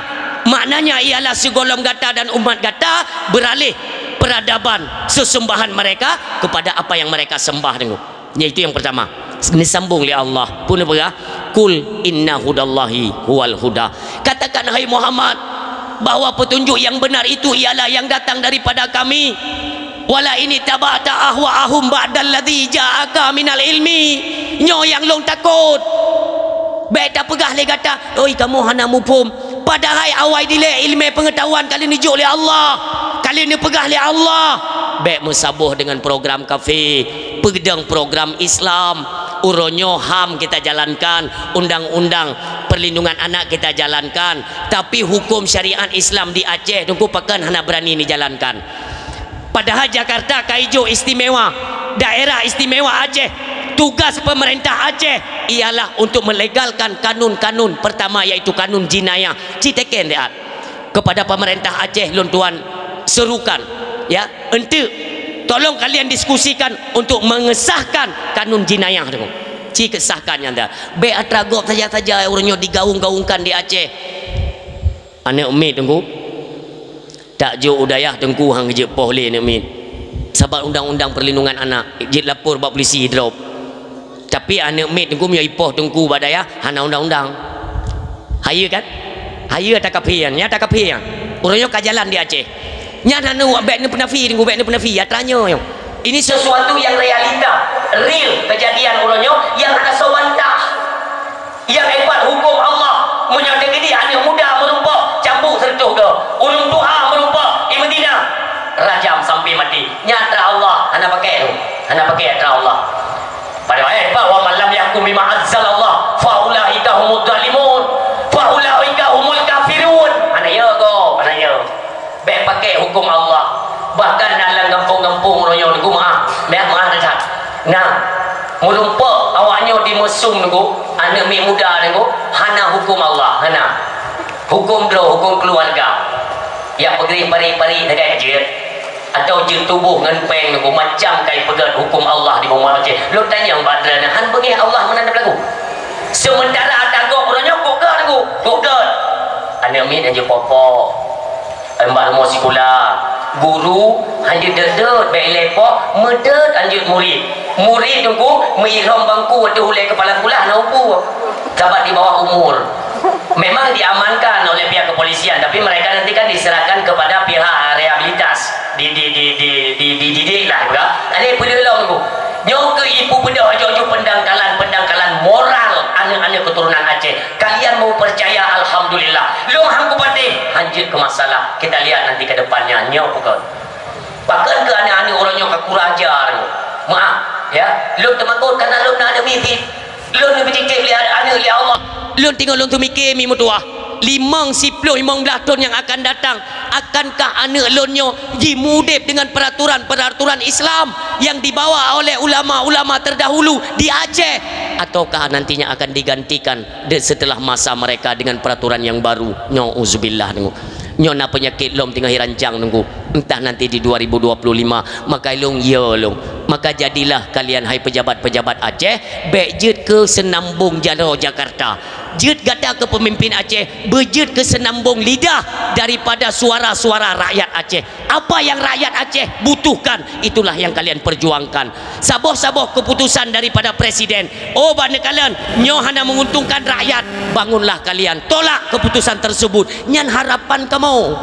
Maknanya ialah sigohlom gata dan umat gata beuralih peradaban sesembahan mereka kepada apa yang mereka sembah Teungku. Yaitu yang pertama, disambung lé Allah, peue neupeugah, "Qul inna hudallahi huwal huda." Katakan, hai Muhammad, bahwa petunjuk yang benar itu ialah yang datang daripada Kami. "Wala in ittaba'ta ahwa'ahum ba'dalladzi ja'aka minal ilmi." Nyoe nyang lôn takot. Bék tapeugah lé gata, "Oi, kamoe hana muphom." Padahai awai dilée ileumé peungeutahuan ka lheueh neujok lé Allah, ka lheueh neupeugah lé Allah. Bék meusaboh deungon program kafé, peudong program Islam. Uroe nyoe HAM kita jalankan, undang-undang perlindungan anak kita jalankan, tapi hukum syariat Islam di Aceh Teungku pakon hana beurani neujalankan. Padahai Jakarta ka ijok istimewa, daerah istimewa Aceh. Tugas pemerintah Aceh ialah untuk melegalkan kanun-kanun pertama, yaitu kanun jinayah. Ci teken siat. Kepada pemerintah Aceh lôn tuan serukan, ya, enteuk, tolong kalian diskusikan untuk mengesahkan kanun jinayah tu. Ci kesahkan nyan dah. Bék atra gob saja-saja ureuëng nyoe digaung-gaungkan di Aceh. Aneuk miet Teungku, tak jok u dayah Teungku han geujeuet poh lé aneuk miet. Sabab undang-undang perlindungan anak, jeuet lapor bak polisi drop. Tapi aneuk miet Teungku meunyoe ipoh Teungku bak dayah, hana undang-undang. Hayeue kan? Hayeue ata kafé nyan, nyan ata kafé nyan. Uroe nyoe ka jalan di Aceh. Nyan hana bék neupeunafi Teungku, bék neupeunafi, atra nyoe nyoe. Ini sesuatu yang realita, real kejadian uroe nyoe nyang hana soe bantah. Nyang hebat hukum Allah, meunyoe teukeudi aneuk Huköm Allah. Bahkan na lam gampông-gampông uroe nyoe, Teungku, meu'ah, meu'ah that. Nah, meurumpok awak nyoe di Meusum, Teungku, aneuk miet muda, Teungku, hana huköm Allah, hana. Huköm droe, huköm keuluwarga. Nyang peugreh parit-parit sagai jeuet. Atawa jeuet tuboh ngon péng, Teungku, macam kai peugét huköm Allah di bumoe Aceh. Lôn tanyong bak droeneuh, han beungéh Allah meunan teupeu lagu? Seumeuntara ata gob uroe nyoe kok gét, Teungku, kok gét. Aneuk miet han jeuet po-po. Mbak rumoh sikula, guru han jeuet deuet-deuet, bèk ilèe po, meudeuet han jeuet murit. Murit, Teungku, meuirhom bangku ateueh ulèe keupala sikula na upu. Sabat di bawah umur. Memang diamankan oleh pihak kepolisian, tapi mereka nanti kan diserahkan kepada pihak rehabilitas. Di, di, di, di, di, dididik lah, bukan? Ada peue lom, Teungku. Nyoe keuh ipeubeudoh aju-aju pendangkalan-pendangkalan moral aneuk-aneuk keturunan Aceh. Kalian mau percaya, alhamdulillah. Lôn han kupatéh, han jeuet keu masalah. Kita lihat nanti ke depannya. Nyoe peugah. Pakon keu aneuk-aneuk uroe nyoe ka kurang ajar nyoe. Maaf, ya. Lôn teumakot karena lôn na aneuk miet. Lôn neubri titép lé aneuk lé Allah. Lôn teungoh lôn teumiké mi meutuwah. Limong, siploh, limong blaih thon nyang akan datang, akankah aneuk lôn nyoe jimudép deungon peraturan-peraturan Islam yang dibawa oleh ulama-ulama terdahulu di Aceh? Ataukah nantinya akan digantikan de-, setelah masa mereka dengan peraturan yang baru? Nauzubillah, Teungku. Nyoe na peunyakét lom teungoh irancang, Teungku. Entah nanti di dua ribu dua puluh lima, maka lôn, ya lôn. Maka jadilah kalian, hai pejabat-pejabat Aceh, bèk jeuet keu seunambong jaroe Jakarta. Jeuet gata keu peumimpin Aceh, beujeuet keu seunambong lidah daripada suara-suara rakyat Aceh. Apa yang rakyat Aceh butuhkan, itulah yang kalian perjuangkan. Saboh-saboh keputusan daripada presiden, oh, bak neukalon, nyoe hana menguntungkan rakyat, bangunlah kalian, tolak keputusan tersebut. Nyan harapan kamoe.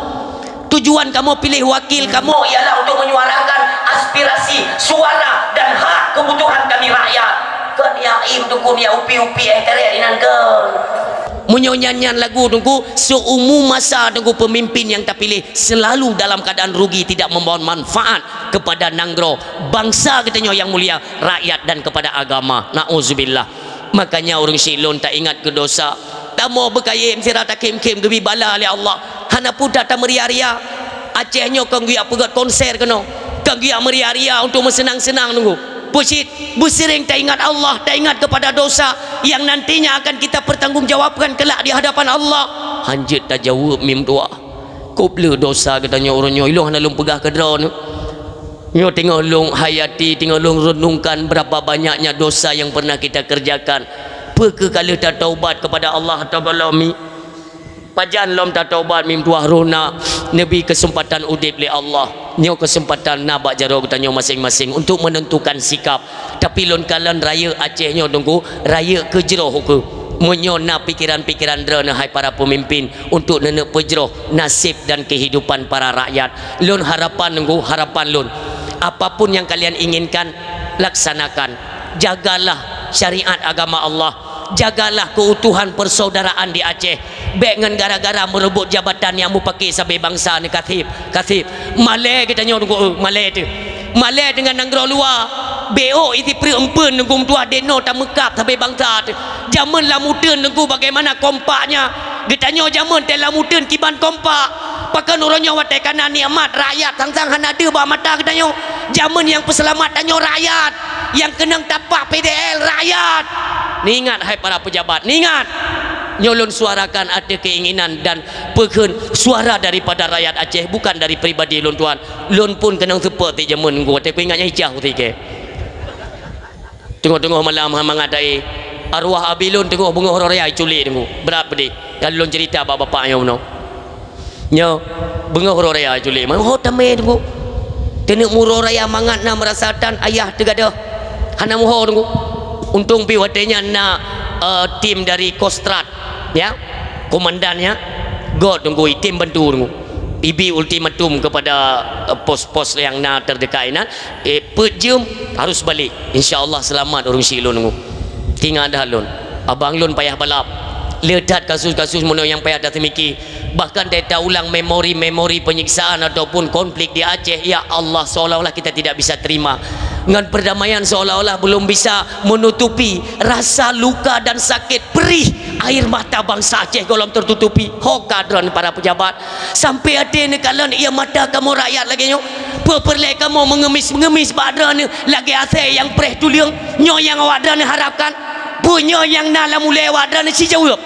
Tujuan kamoe piléh wakil kamoe ialah untuk menyuarakan aspirasi, suara, dan hak kebutuhan kami rakyat. Kon ya im, Teungku, ya upi-upi, eh, karet inan kon. Meunyoe nyan-nyan lagu, Teungku, seumu masa, Teungku, pemimpin yang tapiléh selalu dalam keadaan rugi, tidak membawa manfaat kepada nanggroe, bangsa geutanyoe yang mulia, rakyat, dan kepada agama. Nauzubillah. Makanya ureuëng syiek lôn taingat keu dosa. Tamoe beukayém sira takhém-khém geubri bala lé Allah. Hana peue that tameuria-ria. Aceh nyoe kon geujak peugét konser keunoe. Kon geujak meuria-ria untuk meuseunang-seunang, Teungku. Peue cit, beuseuring taingat Allah, taingat kepada dosa yang nantinya akan kita pertanggungjawabkan kelak di hadapan Allah. Han jeuet tajaweueb mi meutuwah. Kôb le dosa geutanyoe uroe nyoe, ilôn hana lôn peugah keudroe nyoe. Nyoe teungoh lôn hayati, teungoh lôn renungkan berapa banyaknya dosa yang pernah kita kerjakan. Peu kheueh ka lheueh tataubat kepada Allah atawa gohlom mi? Pajan lom tataubat mi meutuwah, roh na neubri keuseumpatan udeb lé Allah. Nyoe keuseumpatan na bak jaroe geutanyoe maséng-maséng untuk menentukan sikap. Tapi lôn kalon rayeuk Aceh nyoe, Teungku, rayeuk keu jroh ukeue. Meunyoe na pikeran-pikeran droeneuh, hai para peumimpin, untuk neuneuk peujroh naseb dan keuhidupan para rakyat, lôn harapan, Teungku, harapan lôn, apapun yang kalian inginkan, laksanakan. Jagalah syariat agama Allah. Jagalah keutuhan persaudaraan di Aceh. Bèk ngon gara-gara meureubot jabatan nyang mupake sabe bansa nyoe, Kathib, Kathib. Malèe geutanyoe, Teungku, eh, malèe teuh. Malèe deungon nanggroe luwa. Bèk ôk isi pruet eumpeuen, Teungku, meutuwah, dinoe tameukab sabe bansa teuh. Jameun lam uteuen, Teungku, bagaimana kompaknya? Geutanyoe jameun teuh lam uteuen kiban kompak. Pakon uroe nyoe watèe ka na nikmat rakyat sang-sang hana deuh bak mata geutanyoe? Jameun nyang peuseulamat tanyoe rakyat, nyang keunong tapak P D L rakyat. Neuingat, hai para pejabat, neuingat! Nyoe lôn suarakan ateueh keinginan dan peukheun suara daripada rakyat Aceh, bukan dari pribadi lôn tuan. Lôn pun keunong seupôt teuk jameun, Teungku, watèe kuingat nyan icah kutikée. Teungoh-teungoh malam, ha, mangat dayé, arwah abi lôn teungoh beungoh uroe raya iculik, Teungku. Brat peudeh. Ka lôn ceurita bak bapak nyoe bunoe. Nyoe, beungoh uroe raya iculik. Meuho tamé, Teungku. Teuneuk meuuroe raya mangat na meurasa tan ayah teugadôh. Hana meuho, Teungku. Untông pih watèe nyan na, eh, tim dari Kostrad, ya. Komandannya, göt, Teungku, tim bantu, Teungku. Ibi ultimatum kepada, eh, pos-pos yang na terdekat inan. Eh, peuet jeuem harus balek. Insya Allah seulamat ureueng syiek lôn, Teungku. Teuingat that lôn. Abang lôn payah balap. Le that kasus-kasus meunyoe nyang payah taseumiki, bahkan teuta ulang memori-memori penyiksaan ataupun konflik di Aceh, ya Allah, seolah-olah kita tidak bisa terima. Ngon perdamaian seolah-olah belum bisa menutupi rasa luka dan sakit perih air mata bangsa Aceh gohlom tertutupi. Ho ka droeneuh para pejabat, sampai até neukalon ie mata kamoe rakyat lagée nyoe? Peue peureulée kamoe meungemis-ngemis bak droeneuh lagée asée nyang preh tuleueng? Nyoe nyang awak droeneuh harapkan? Peue nyoe nyang na lam ulée awak droeneuh? Sijaweueb!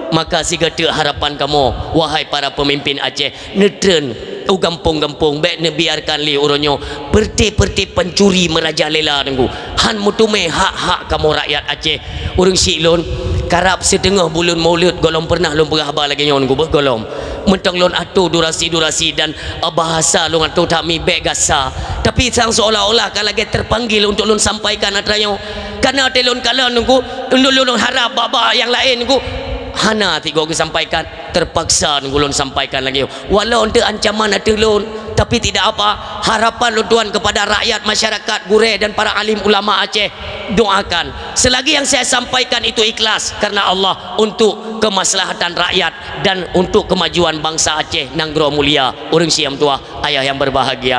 Maka sigoe teuk harapan kamoe, wahai para peumimpin Aceh, neutreun u gampông-gampông, bék neubiarkan lé uroe nyoe peureuté-peureuté pancuri meurajalela Teungku, han meuteumé hak-hak kamoe rakyat Aceh. Ureuëng syiek lôn, karab siteungoh buleuen Maulud gohlom peureunah lôn peugah haba lagée nyoe Teungku, beuh gohlom. Mantong lôn atoe durasi-durasi dan, eh, bahasa lôn atoe that mi bék gasa. Tapi sang seolah-olah ka lagée terpanggil untuk lôn sampaikan atra nyoe. Karena teuh lôn kalon Teungku, lôn, lôn harab bak-bak nyang laén Teungku, hana tigoe geusampaikan. Terpaksa Teungku lôn sampaikan lagée nyoe. Walau untuk ancaman ateueh lôn, tapi tidak apa. Harapan lôn tuan kepada rakyat, masyarakat, gurée dan para alim ulama Aceh, doakan. Selagi yang saya sampaikan itu ikhlas karena Allah untuk kemaslahatan rakyat dan untuk kemajuan bangsa Aceh, nanggroe mulia, ureuëng syiek meutuwah, ayah yang berbahagia.